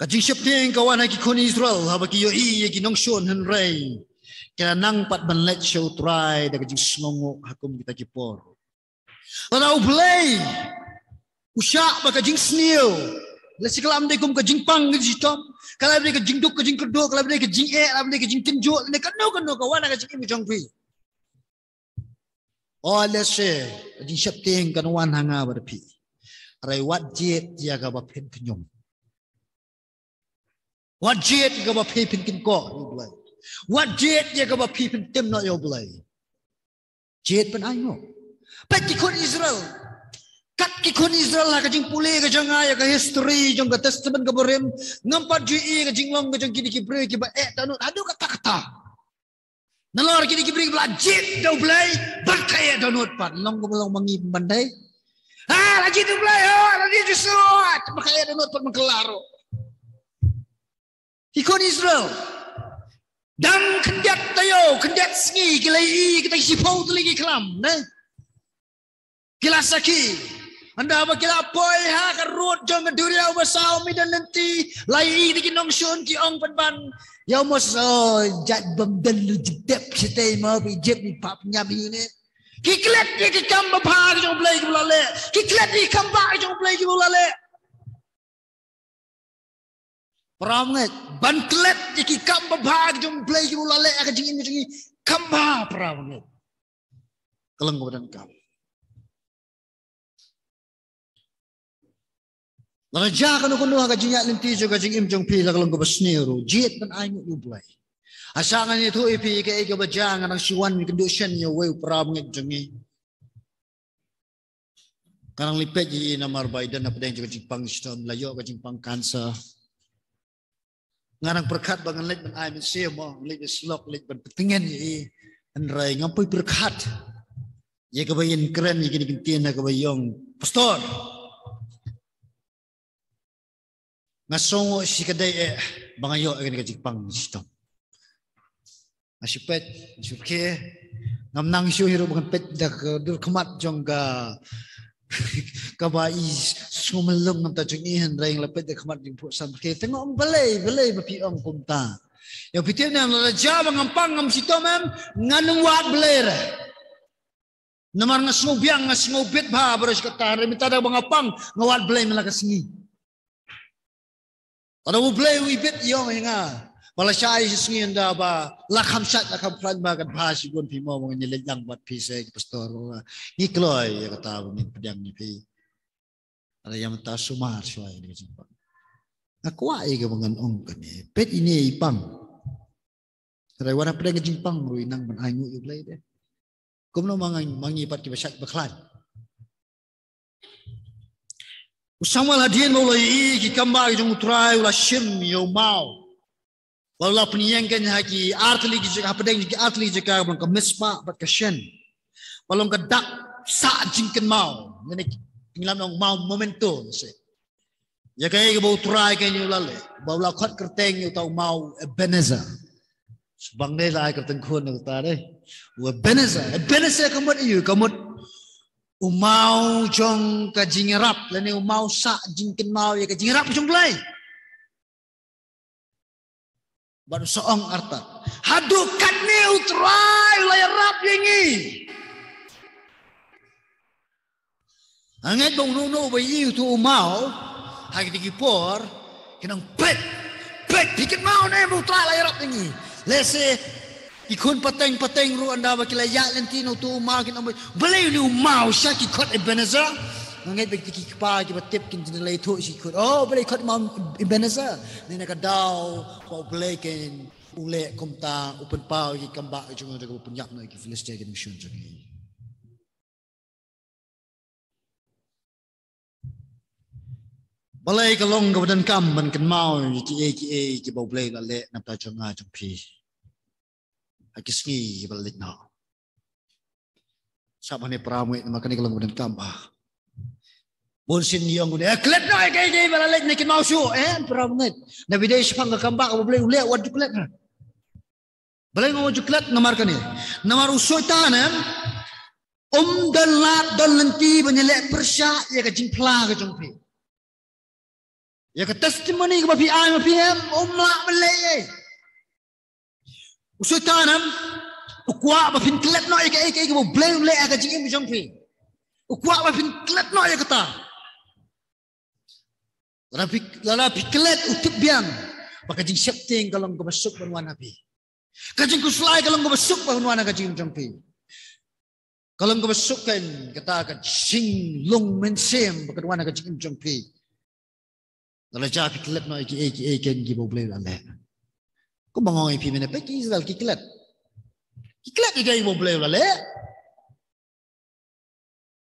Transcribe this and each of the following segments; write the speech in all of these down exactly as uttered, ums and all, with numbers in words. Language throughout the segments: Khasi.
Ka jingsheptieng ka wan ha ki khun Israel, haba ki ïohi ïa ki nongshun hynrei ki la nang pat ban leit sha U Trai da ka jingsngewnguh ha kum kita ki por. Lada U Blei u shah ba ka jingsniew, lehse ka la ym dei kum ka jingpang ka jingshitom, ka la dei ka jingduk ka jingkyrduh, ka la dei ka jingeh, ka la dei ka jingtynjuh, ne kano kano ka wan ha ka jingim jong phi. O lehse ka jingsheptieng kan wan ha nga bad phi. Hynrei wat jied ïa kaba phin khñium. Wat jied ïa kaba phi phin kynkoh ïa U Blei. Wat jied ïa kaba phi phin tim noh ïa U Blei. Jied ban ainguh. Peit ki khun Israel. Kat ki khun Israel ha ka jingpule ka jong nga ïa ka history jong ka Testament kaba rim, ngam pat ju ïohi ka jinglong ka jong kine ki briew kiba eh dohnud haduh katta katta. Nalor kine ki briew ba la jied da U Blei bad ka eh dohnud pat, long kumba long ma ngi ban dei. Ha, la jied da U Blei, ha, la jied da U Jisu, ha, bad ka eh dohnud pat man ka la ruh. Ki khun Israel dang khyndiat taïew khyndiat sngi ki la ïohi kita ki shiphew tylli ki khlam, ne? Ki la sakhi. Ynda ba ki la poi ha ka rud jong ka duriaw ba saw mih don lynti, la ïohi da ki nongshun ki ong pynban ïa u Moses, o, jait bym don lu jingtep shatei mo, ba Ijipt ngi pap ñiam hi ne. Ki klet ïa ki kam babha ki jong U Blei kiba la leh. Ki klet ïa ki kam bah ki jong U Blei kiba la leh. Para bangeit, ban klet ïa ki kam babha ki jong U Blei kiba la leh ha ka jingim jong ngi, kam bha para bangeit. Ka long kaba donkam. Lada jia kano kano ha ka jingïaid lynti jong ka jingim jong phi, la ka long kaba sniew ruh, jied ban ainguh ïa U Blei. Asa ngan ïathuh ïa phi kaei kaba jia, nga dang shu wan ïakynduh shen ïa uwei u para bangeit jong ngi. Nga dang leit peit ïa i namar ba i don hapdeng jong ka jingpang shitom, la ïoh ka jingpang cancer. Nga dang pyrkhat ba ngan leit ban ai mynsiem mo, leit ban slok, leit ban pyntngen ïa i. Hynrei ngam poi pyrkhat ïa kaba in kren ïa kine ki ktien ha kaba i ong, Pastor, nga sngew shi ka dei eh ba nga ïoh ïa kane ka jingpang shitom. Nga shu peit, nga shu rkhie. Ngam nang shuh hi ruh ba ngan peit da ka dur khmat jong ka, kaba i sngew myllung na ka bynta jong i, hynrei nga la peit da ka khmat jong phuh san rkhie. Te nga ong balei, balei ba phi ong kumta? Ïa phi tip ne em, lada jia ba ngam pang ngam shitom em, ngan ym wad Blei re. Namar nga sngew biang, nga sngew bit bha baroh shi katta, hynrei mynta da ba nga pang nga wad Blei man la ka sngi. Lada U Blei u ibit ïong ïa nga ba la shai shi sngi ynda ba la kham shait la kham khlaiñ ba kat bha shi gun phi mo, ba ngan ïaleit lang bad phi, sa ki pastor, ngi kloi ïa kata ba ngin pdiang ïa phi. Lada ïa mynta sumar shuwa ïa ka jingpang. Nga kwah ïa kaba ngan ong kane, peit ine i pang. Hynrei wat hapdeng ka jingpang ruh i nang ban ainguh ïa U Blei de. Kumno ma ngi, ma ngi pat kiba shait ba khlaiñ. U Samuel hadien ba u la ïohi ki kam bah ki jong U Trai, u la shim ïa u maw. Ba u la pynïeng keiñ ha ki artylli ki jaka, hapdeng ki artylli ki jaka, ba long ka Mizpa bad ka Shen. Ba long ka dak sah jingkynmaw. Lane ki English ong maw memento, se. Ïa kaei kaba U Trai keiñ u la leh, ba u la khot kyrteng ïa uta u maw Ebenezer. Shu bang dei la ai kyrteng khun ïa uta dei. U Ebenezer, Ebenezer ka mut aïu, ka mut u maw jong ka jingïarap, lane u maw sah jingkynmaw ïa ka jingïarap jong U Blei. Bad u sa ong artat, haduh katne U Trai u la ïarap ïa ngi. Nga ngeit ba uno uno uba ïohi uto u maw ha kito ki por, kin ong peit, peit, phi kynmaw ne ba U Trai la ïarap ïa ngi. Lehse ki khun pateng pateng ruh ynda ba ki la ïaid lynti na uto u maw kin ong, balei une u maw sha ki khot Ebenezer? Nga ngeit ba kito ki kpa kiba tip kin jin lei thuh shi khot, oh, balei khot maw Ebenezer? Ngi na ka daw ba U Blei keiñ u leh kumta, u pynpaw ïa ki kam bah jong u da kaba pynïap noh ïa ki Philistia ki nongshun jong ngi. Balei ka long kaba donkam ban kynmaw ïa kiei kiei kiba U Blei u la leh na bynta jong nga jong phi ha ki sngi kiba la leit noh? Sngap hangne para bangeit, namar kane ka long kaba donkam ah. Bun sien ngi ong ne, eh, klet noh ïa kaei kaei ba la leit, ne kynmaw shuh, eh, para bangeit. Naba dei shaphang ka kam bah kaba U Blei u leh, wat ju klet noh. Balei nga ong ju klet namar kane? Namar u Soitan em, um don lad don lynti ban ïaleh pyrshah ïa ka jingphla ka jong phi. Ïa ka testimony kaba phi ai ma phi em, um lah ban leh ei. U Soitan em, u kwah ba phin klet noh ïa kaei kaei kaba U Blei u leh ha ka jingim jong phi. U kwah ba phin klet noh ïa kata. Lada phi, lada phi klet, u tip biang ba ka jingsheptieng ka long kaba suk ban wan ha phi. Ka jingkhuslai ka long kaba suk ban wan ha ka jingim jong phi. Ka long kaba suk kan kata ka jinglong mynsiem ba kan wan ha ka jingim jong phi. Lada jia phi klet noh ïa kiei kiei kan kiba U Blei u la leh. Kumba nga ong ïa phi mynne, peit ki Israel ki klet. Ki klet ïa kiei kiba U Blei u la leh.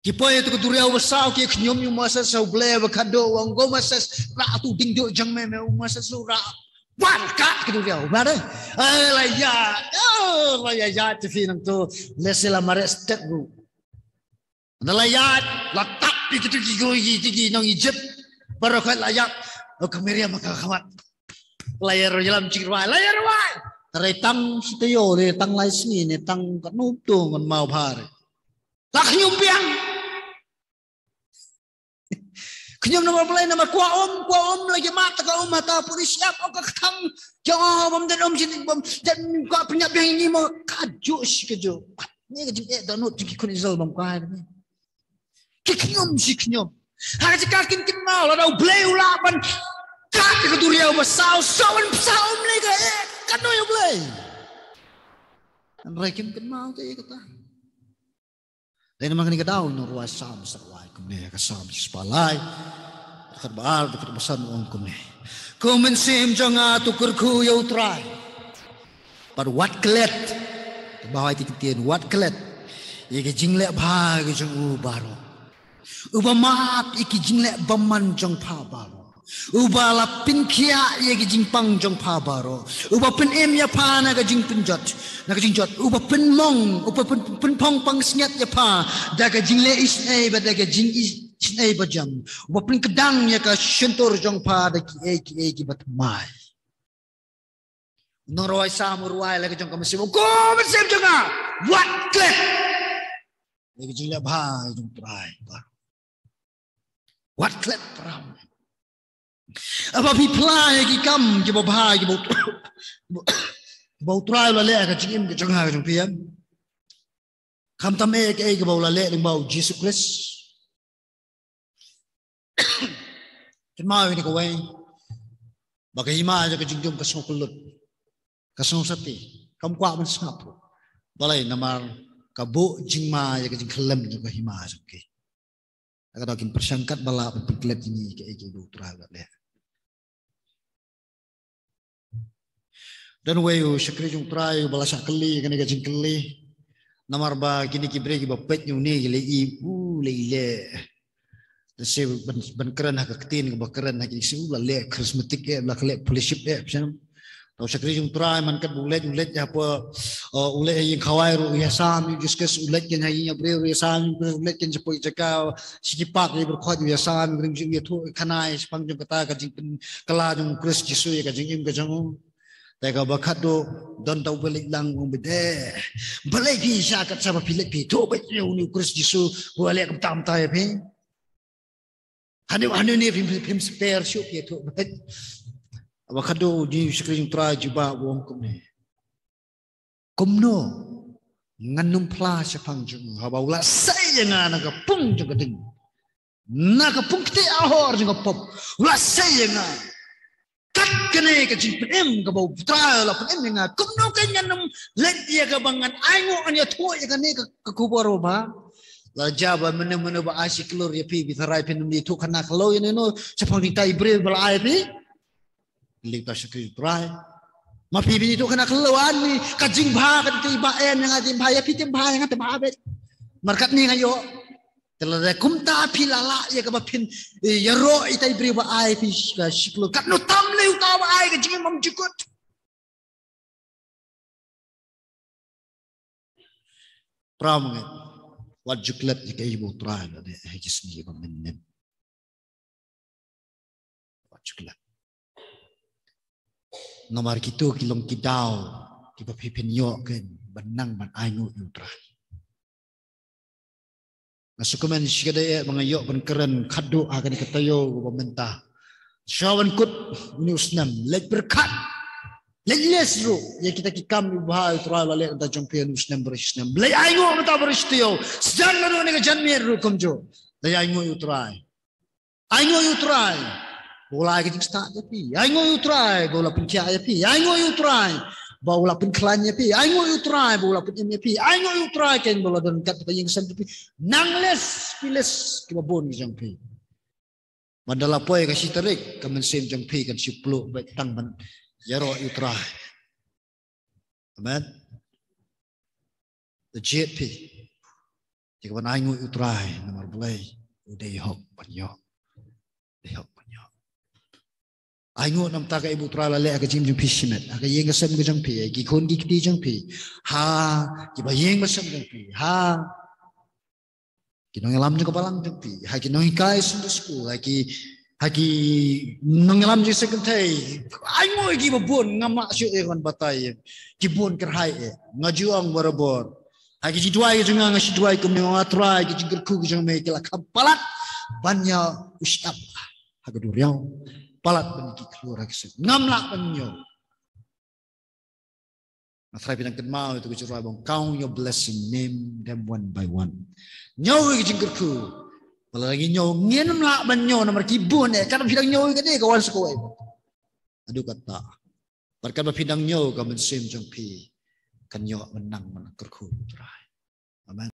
Ki poi ïa tu ka duriaw basaw, ki khñium ïa u Moses, sa U Blei ba khadduh, u ong, ko Moses, rah tu dieng duh jong me, me u Moses u rah. Wan kat ka duriaw, ba dei. Ai la ïa, oh, la ïa ïa te phi nangtu, lehse la mareh stet ruh. Nda la ïaid, la tap ïa kitu ki, ki, ki, ki nong Egypt. Baroh khoit la ïaid. Oh, ka Miriam ka khmat. La ïa rwai lam jingïarap, la ïa rwai. Tang tang shi taïew ne, tang lai sngi ne, tang katno to ngan mawbha re. La khñium biang. Khñium namar balei, namar kwah um, kwah um la ïa mad ka um ha ta puri siap, oh, ka kthang. Jong, oh, bym dei um shi, bym dei, kwah pynïap biang ïa ngi mo, kajuh shi kajuh. Ni ka jingeh dohnud jong ki khun Israel bym kwah. Ki khñium shi khñium. Ha ka jaka kin kynmaw lada U Blei u lah ban kat ïa ka duriaw basaw, sa wan basaw, ym lei ka, eh, katno ïa U Blei. Hynrei kim kynmaw te ïa kata. Dei namar kane ka daw ngan rwai Salm sa rwai kumne, ka Salm shispah lai. Dkhot ba ar, dkhot ba san ong kumne. Ko mynsiem jong nga to kyrkhu ïa U Trai. Bad wat klet. Ba hoi ti ktien wat klet ïa ki jingleh bha ki jong u baroh. Uba map ïa ki jingleh bymman jong pha baroh. Uba la pynkhiah ïa ki jingpang jong pha baroh. Uba pynim ïa pha na ka jingpynjot, na ka jingjot. Uba pynmong, uba pyn, pynpong pansngiat ïa pha da ka jingleh isynei bad da ka jingisynei bajam. Uba pynkdang ïa ka shyntur jong pha da kiei kiei kiba thymmai. Nongrwai Salm u rwai la ka jong ka mynsiem, ko mynsiem jong nga, wat klet ïa ka jingleh bha jong U Trai. Wat klet, para. Haba phi phla ïa ki kam kiba bha kiba U Trai, kiba U Trai u la leh ha ka jingim ka jong nga ka jong phi, em. Khamtam eh kaei kaba u la leh lyngba U Jisu Khrist. Kynmaw ïa kane kawei, ba ka hima jong ka jingdum ka sngewkyllut, ka sngewsatei, kam kwah ban sngap ruh. Balei? Namar ka buh jingma ïa ka jingkhyllem jong ka hima jong ki. Ka daw kin pyrshang katba lah ban pynklet ïa ngi ïa kaei kaei ba U Trai u la leh. Don uwei u shakri jong U Trai uba la shah kylli kane ka jingkylli. Namar ba kine ki briew kiba peit ïa une ki la i, u la i leh. Te shu ban, ban kren ha ka ktien kaba kren ha ki, shu la leh charismatic eh, la leh fellowship eh, pynshang. Te u shakri jong U Trai man katba u leit, u leit hapoh, uh, u leit ha ïing khawai ruh u ïasam ïa u Jisu Khrist, u leit kein ha ïing briew ruh u ïasam ïa u Khrist, u leit kein shapoh jaka, sha ki park ïa ki briew khot u ïasam ïa u Khrist, u ïathuh khana shaphang jong kata ka jingpynkylla jong u Khrist Jisu ïa ka jingim ka jong u. Te kaba khatduh, don ta uba leit lang, u ong, bad eh, balei phi sha kat sha ba phi leit phi ïathuh beit ïa une u Khrist Jisu ba u la leh kumta kumta ïa phi? Hane hane ne phim, phim spare shuh phi ïathuh beit. Haba khatduh une u shakri jong U Trai jubab, u ong kumne, kumno ngan nym phla shaphang jong u haba u la sei ïa nga na ka pung jong ka ding, na ka pung ktieh ahor jong ka pop, u la sei ïa nga. Kat kane ka jingpynim kaba U Trai u la pynim ïa nga, kumno kein ngan nym leit ïa kaba ngan ainguh, ngan ïathuh ïa kane ka, ka khubor babha? La jia ba mynno mynno ba ai shi klur ïa phi, phi tharai phin nym ïathuh khana khlaw ïa uno uno shaphang jingtei briew ba la ai phi? Leit ta shakri U Trai. Ma phi phin ïathuh khana khlaw, ani ka jingbha ka dei ba em ïa nga, jingbha ïa phi, jingbha ïa nga, te bha beit. Markat ni nga ïoh. Te lada kumta phi la lah ïa kaba phin, eh, ïaroh ïa utai u briew ba ai phi ka shi klur, katno tam lei uta ba ai ka jingim bymjukut. Para bangeit, wat ju klet ïa kaei ba U Trai u la leh ha ki sngi ba mynnin. Wat ju klet. Namar kito ki long ki daw kiba phi phin ïoh kein ban nang ban ainguh ïa U Trai. Nga sngewkmen shikatdei eh ba nga ïoh ban kren khatduh ha kane ka taïew kaba mynta. Shuwa ban kut une u snem, leit pyrkhat, leit leh ruh ïa kita ki kam kiba bha U Trai u la leh na ka bynta jong phi ha une u snem ba la shisnem. Leit ainguh na ka bynta ba la shitaïew. Sdang na kane ka janmiet ruh kumjuh, leit ainguh ïa U Trai. Ainguh ïa U Trai ba u la ai ka jingstad ïa phi. Ainguh ïa U Trai ba u la pynkhiah ïa phi. Ainguh ïa U Trai ba u la pynkhlaiñ ïa phi. Ainguh ïa U Trai ba u la pynim ïa phi. Ainguh ïa U Trai keiñ ba u la don kat ka ïing ka sem jong phi. Nang leh, phi leh kiba bun ki jong phi. Mynta la poi ka shi tarik, ka mynsiem jong phi kan shu pluh beit tang ban ïaroh ïa U Trai. Amen. Te jied phi, te ka ban ainguh ïa U Trai namar balei? U dei hok ban ïoh. Dei hok ban ïoh. Ainguh namar kata kaei ba U Trai u la leh ha ka jingim jong phi shimet, ha ka ïing ka sem ka jong phi, ha ki khun ki kti jong phi, ha kiba ïing ba sem jong phi, ha ki nongïalam jong ka balang jong phi, ha ki nonghikai Sunday school, ha ki, ha ki nongïalam jong ka seng kynthei. Ainguh ïa kiba bun, ngam lah shuh ïa ka ban batai. Ki bun kyrhai eh. Nga ju ong barabor, ha ki jingduwai jong nga, nga shu duwai kumne, nga Trai, ki jingkyrkhu ki jong me ki la kham palat ban ïa u shyiap ha ka duriaw. Palat ban ki khlur ha ka suk. Ngam lah ban ñiew. Nga tharai phi dang kynmaw ïa ka jingrwai ba ong, count your blessing, name them one by one. Ñiew ïa ki jingkyrkhu. Ba lada ngi ñiew, ngim lah ban ñiew namar ki bun eh. Katba phi dang ñiew ïa kane, ka wan sa kawei. Haduh katta. Bad katba phi dang ñiew, ka mynsiem jong phi kan ïoh ban nang ban kyrkhu ïa U Trai. Amen.